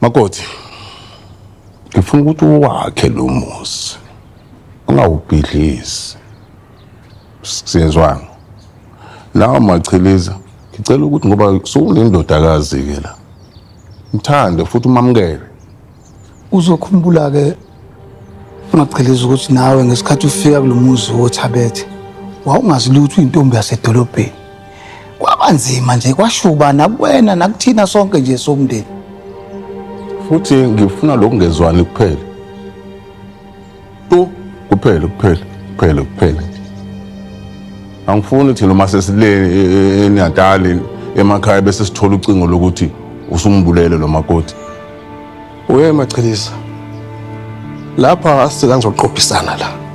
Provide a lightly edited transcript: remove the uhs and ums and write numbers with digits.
Makoti, ngifuna ukuthi uwakhe lo muzi. Ungawubhidlizi. Siyezwana. Lawa machiliza, ngicela ukuthi ngoba sewunendodakazi ke la. Mthande futhi umamukele. Uzokhumbula-ke Machiliza ukuthi nawe ngesikhathi ufika kulo muzi woThabethe wawungazi lutho, uyintombi yasedolobheni. Kwaba nzima nje, kwashuba nakuwena nakuthina sonke nje somndeni. Futhi ngifuna lokhu ngezwani kuphela. Tu kuphele kuphele kuphele kuphele. Angifuni thina uma sesile eNatali emakhaya bese sithola ucingo lokuthi usumbulele lo makoti. Uye Machilisa. Lapha asizela ngizoqophisana la.